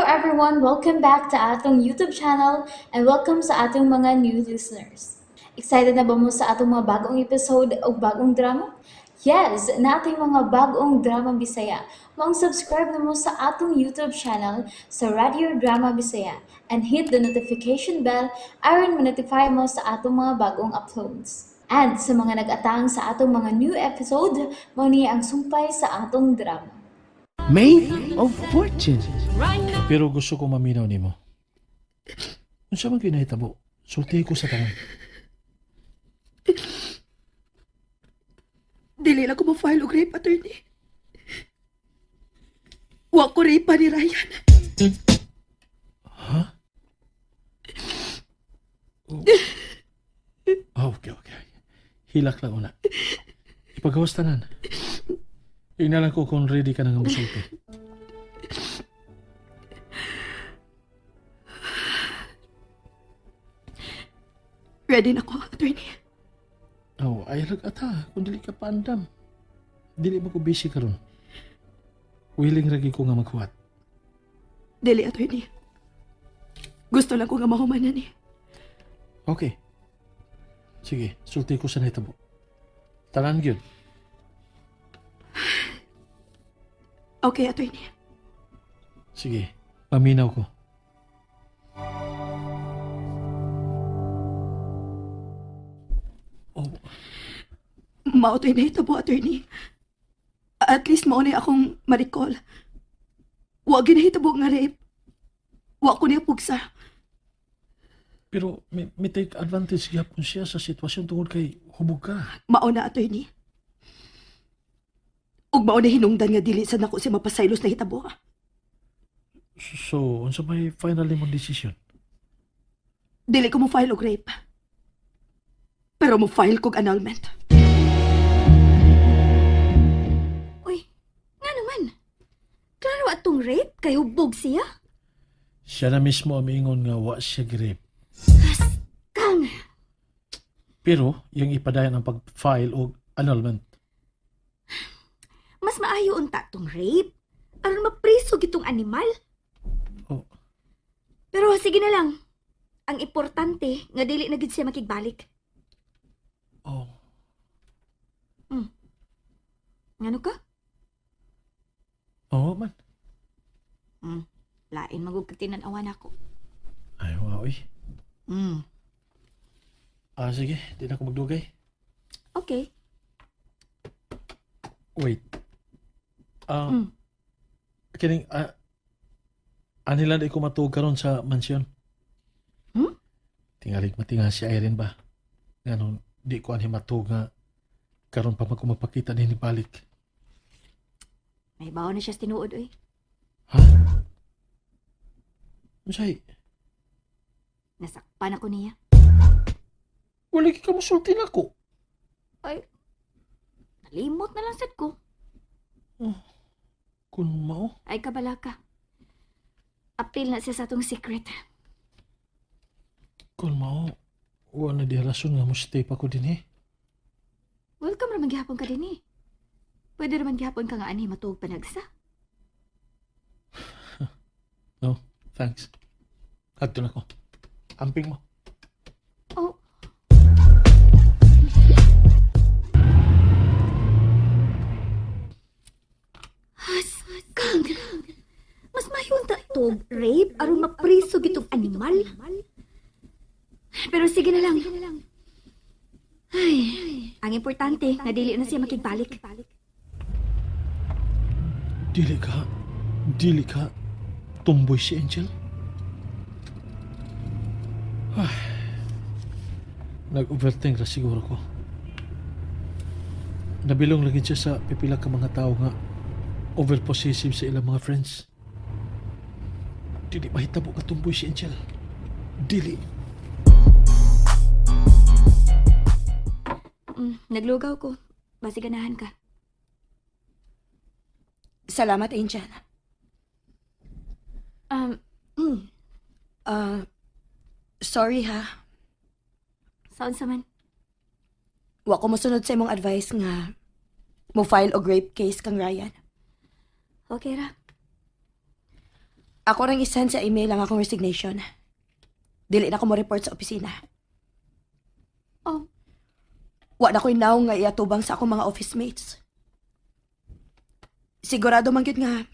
everyone! Welcome back to atong YouTube channel and welcome sa atong mga new listeners. Excited na ba mo sa atong mga bagong episode o bagong drama? Yes, nating mga bagong drama Bisaya. Maong subscribe na mo sa atong YouTube channel sa Radio Drama Bisaya and hit the notification bell aron ma-notify mo sa atong mga bagong uploads. And sa mga nag-atang sa atong mga new episode, mao ni ang sumpay sa atong drama. Maid of Fortune. Pero gusto ko maminaw nimo. Unsa man kinahitabo? Sulti ko sa tanan. Dili na ko mo-file og rape, attorney. Wa ko rape ni Ryan. Ah, okay. Hilak lang una. Ipagawas tanan. Ingna lang ko kung ready ka na nga musulti. Ready na ko, attorney. Oh, ay lag ata kung dili ka paandam. Dili ba ko busy karon? Willing ragi ko nga maghuwat. Dili, attorney. Gusto lang ko nga mahumanan eh. Okay. Sige, sulti ko sa nahitabo. Tanan gyud. Okay, attorney. Sige, paminaw ko. Oh, Mao to'y nahitabo, attorney. At least mao na akong ma-recall. Wa ginahitabo nga rape. Wa ko niya pugsa. Pero may take advantage gyapon siya sa sitwasyon tungod kay hubog ka. Mao na, attorney. Ug mao na hinungdan nga dili sa nako siya mapasaylos na hitabo. So, unsa may final nimong decision? Dili ko mo file og rape. Pero mo file kog annulment. Uy, nga naman. Klaro atong rape kay hubog siya. Siya na mismo ang miingon nga wa siya grip. Kang, Pero, yung ipadayon ang pag-file og annulment. mas maayo unta tong rape. Aron mapriso gitong animal. Oh, Pero sige na lang. Ang importante nga dili na gid siya makigbalik. Oh. Ngano ka? Oo man. Lain magug kag tinan-awan ako. Ay, wow, eh. Ah, sige, di na ako magdugay. Okay. Wait. Kining, anila di ko matuog karon sa mansyon. Hmm? Tingalig matinga si Irene ba? Nganon, di ko anhi matuog nga karon pa man ko magpakita ni balik. May bawo na siya sa tinuod oy. Ha? Unsay? Nasakpan ako niya. Wala ka musulti nako. Ay, nalimot na lang sad ko. Kun mao, Ay kabala ka. Apil na siya sa atong secret. Kun mao, wala na di rason nga mo stay pa ko din eh. Welcome raman gihapon ka din eh. Pwede raman gihapon ka nga ani matuog panagsa. No, thanks. Adto na ko. Amping mo. Oh. Kang, mas mayunta tog rape aron mapriso gitong animal. Pero sige na lang. Ay, ang importante nga dili na siya makigbalik. Dili ka. Dili ka. Tumboy si Angel. Ay, nag-overthink ra siguro ko. Nabilong lagi siya sa pipila ka mga tao nga overpossessive sa ilang mga friends. Dili mahitabo ka tumboy si Angel. Dili. Naglugaw ko. Basi ganahan ka. Salamat, Angel. Sorry ha. Saan sa man? Wa ko mosunod sa imong advice nga mo file og rape case kang Ryan. Okay ra. Ako rang isend sa email ang akong resignation. Dili na ko mo report sa opisina. Oh. Wa na ko'y naong nga iatubang sa akong mga office mates. Sigurado man gyud nga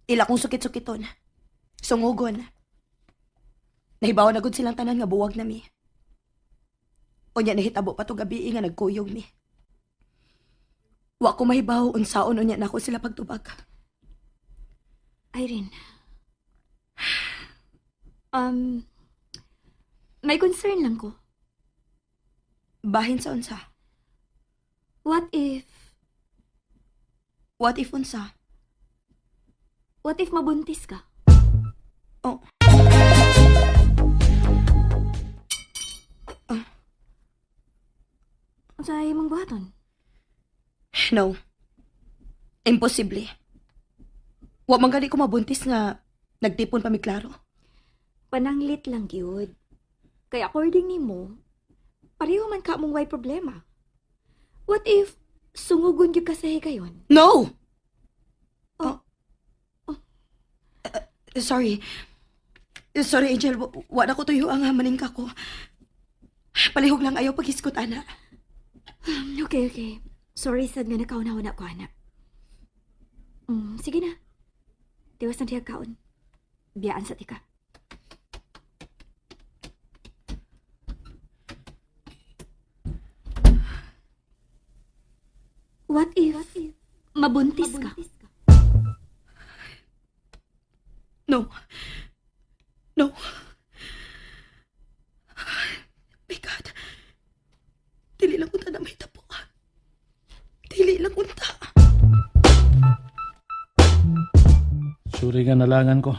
ila kong sukit-sukiton. Sungugon. Nahibaw na gud silang tanan nga buwag na mi. Unya nahitabo pa to gabi nga nagkuyog mi. Wa ko mahibaw unsaon unya nako sila pagtubag. Irene. May concern lang ko. Bahin sa unsa. What if, What if unsa? What if mabuntis ka? Oh. Unsa imong buhaton? No. Imposible. Wa man gani ko mabuntis nga nagtipon pa mi klaro. Pananglit lang gyud. Kay according nimo, pareho man ka mong way problema. What if sungugon gyud ka sa higayon? No! Oh. Oh. Sorry. Sorry, Angel. Wa na ko tuyo ang maningka ko. Palihog lang ayaw paghiskot, ana. Okay, okay. Sorry sad nga nakauna-una ko, anak. Sige na. Tiwas na diya kaon. Biyaan sa tika. What if mabuntis ka? No. No. My God. Dili lang unta na may tapo. Dili lang unta. Sorry nga nalangan ko.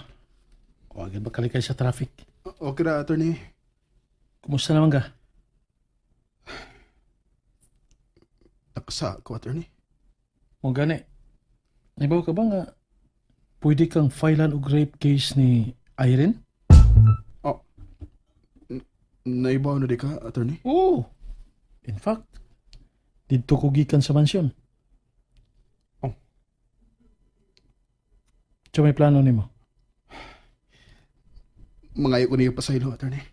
Huwag ba kalikay sa traffic? Okay ra, attorney. Kumusta naman ka? Nakasa ko, attorney. Mo gani. Naibaw ka ba nga pwede kang filean og rape case ni Irene? Oh. Naibaw na di ka, attorney? Oo. In fact, didto ko gikan sa mansyon. Oh. So may plano nimo? Mangayo ko niyo pasaylo, attorney.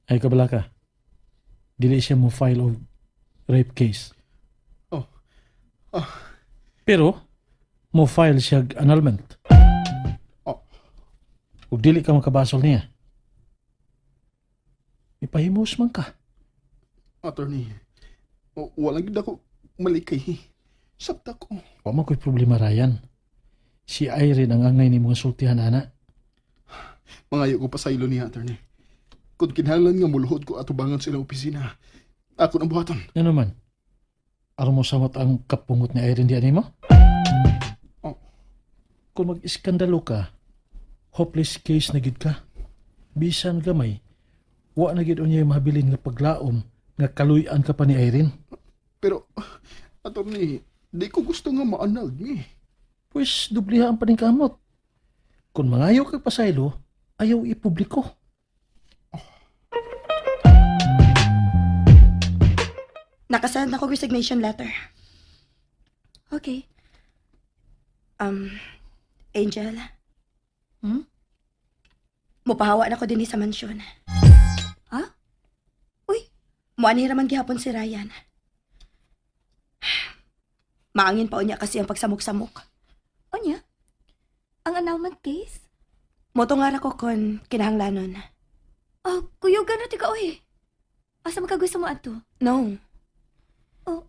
Ay kabala ka. Dili siya mo file og rape case. Oh. Ah. Pero mo file siya og annulment. Oh. Ug dili ka makabasol niya. Ipahimos man ka. Attorney, walang gid ako malikay. Sabta ko. Wa man ko'y problema, Ryan. Si Irene ang angay ni mga sultihan, ana. Mangayo ko pasaylo niya, attorney. Kung kinahanglan nga muluhod ko atubangan sa ilang opisina, ako nang buhaton. Ano man? Aron mo samot ang kapungot ni Irene di mo? Oh. Kung mag-iskandalo ka, hopeless case na gid ka. Bisan gamay, wa na gid unya mahabilin nga paglaom nga kaluy-an ka pa ni Irene. Pero, attorney, di ko gusto nga maanal ni. Pwes, dubliha ang paningkamot. Kung mangayo kag pasaylo, ayaw ipubliko. Nakasend ako resignation letter. Okay. Angel. Hmm? Mupahawa na ko din sa mansyon. Ha? Uy, Muanhi raman gihapon si Ryan. Maangin pa unya kasi ang pagsamok-samok. Onya? Ang annulment case? Moto nga ra ko kon kinahanglanon. Oh, kuyog na tika oy. Asa man ka gusto mo adto? No. Oh.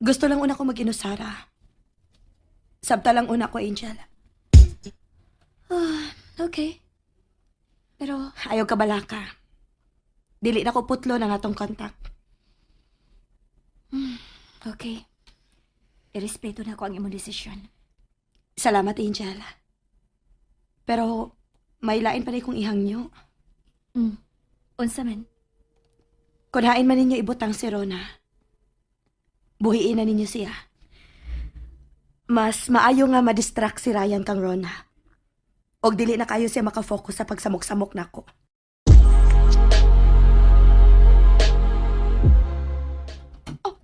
Gusto lang una ko mag-inusara. Sabta lang una ko, Angel. Ah, okay. Pero Ayaw ka balaka. Dili na ko putlo ng atong contact. Okay. Irespeto na ko ang imong desisyon. Salamat, Angel. Pero may lain pa rin kong ihang nyo. Unsa man? Kunhain man ninyo ibutang si Rona. Buhiin na ninyo siya. Mas maayo nga madistract si Ryan kang Rona. Og dili na kayo siya makafocus sa pagsamok-samok nako. Oh,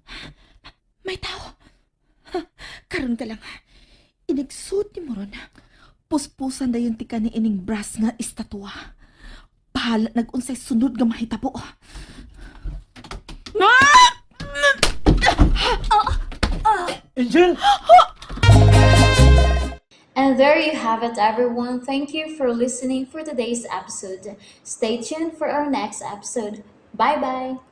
May tao. Ha, karon ka lang. Inigsuti mo ron. Puspusan dayon tika ni ining brass nga estatwa. Bahala nag-unsay sunod nga mahitabo. Angel! And there you have it, everyone. Thank you for listening for today's episode. Stay tuned for our next episode. Bye bye.